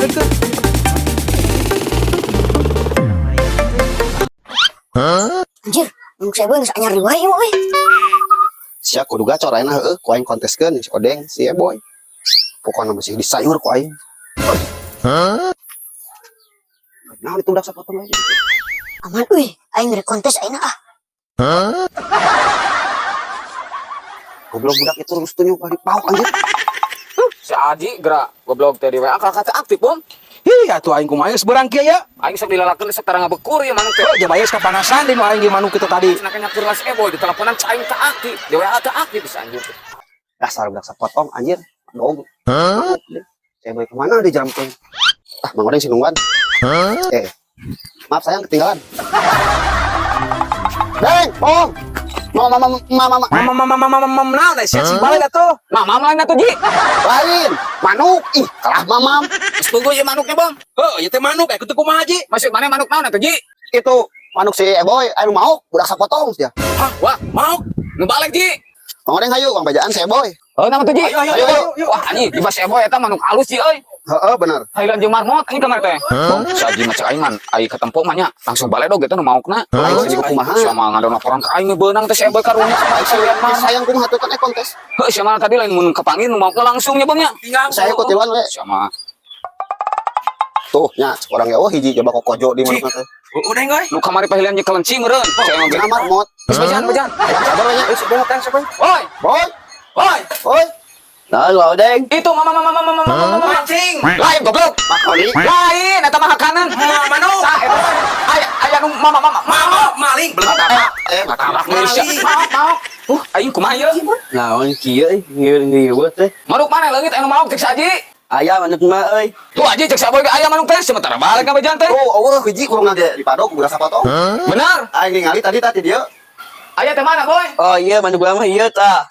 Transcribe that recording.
Keun. Anjir, manuk saya geus anyar deui wae ieu euy. Sia kudu gacor ayeuna, heueuh, ku aing konteskeun si Odeng, si Eboy. Pokokna masih disayur ku aing. Hah? Nah, itu udah sapotong lagi. Aman euy, aing rek kontes ayeuna ah. Goblok, budak itu terus tunjuk kali pauk, anjir. Si Aji gerak goblok teh di WA kakak teh aktif, Bom. Ih, atuh aing kumaha geus beurang kieu ya? Aing sok dilalakeun, sok tara ngabekur ya manuk teh. Oh, jaba geus kapanasan di nu aing di manuk itu tadi. Cenah nyakur lah si Eboy, di teleponan aing teh aktif, di WA teh aktif bisa, anjir. Dasar budak sapotong, anjir. Dog. Hah? Si Eboy kemana di jam teh? Ah, Mang Odeng sih nungguan. Eh, maaf sayang, ketinggalan. Deng, bohong. Mama, mama, mama, mama. Mama mama mama mama naon teh sia si balik atuh. Mamam lain atuh, Ji. Lain, manuk. Ih, kalah mamam. Geus tunggu ieu manuknya, Bom. Heuh, ieu teh manuk aya kitu kumaha, Ji? Maksud mana manuk naon atuh, Ji? Itu manuk si Eboy, anu mau budak sapotong sia. Hah, Wah, mau. Nu balik, Ji. Mang Odeng, hayu, Bang bajaan si Eboy. Heuh, nama tuh, Ji. Ayo ayo Ayo, ayo. Ayo. Wah, anjing, di si Eboy eta manuk halus, Ji euy. Heeh, bener. Thailand jeung marmot anjing kamari teh. Bom, si Aji mah cek aing man, ai katempo mah nya langsung baledog eta nu maokna. Aing sih kumaha. Sia mah ngadon laporan ka aing, beunang teh si Eboy karunya sama sekalian mah. Sayang kumaha tuh, kan kontes. Heuh, sia mah tadi lain mun kapanggih nu maokna langsung nya, Bang, nya. Tinggal. Saya ikut tiluan we. Sia mah. Tuh, nya orang ya, oh hiji coba kokojo di manuk teh. Udah euy. Nu kamari pahilian jeung kelenci meureun. Cek aing mah. Cenah marmot. Geus bejaan bejaan. Sabar we nya. Eh, sebelah teh siapa? Woi, Boy, woi. boy. Nah, lu Odeng. Itu mama mama mama mama mama mama. Mancing. Lain, goblok. Makoni. Lain eta mah hakanan. Ma manuk. Tah eta aya aya nu mama mama. Mama maling belum. Eh, Tabrak Malaysia. Maok maok. Aing kumaha ieu? Naon kieu euy, ngeureut teh. Manuk mana leungit anu maok cek si Aji? Aya manuk mah euy. Tuh Aji, cek si Aboy ge aya manuk teh, sementara balik ka bejan teh. Oh, oh, hiji kurang ge di padok budak sapotong. Benar. Aing ningali tadi tadi dia. Aya teh mana, Boy? Oh iya, manuk gua mah ieu tah.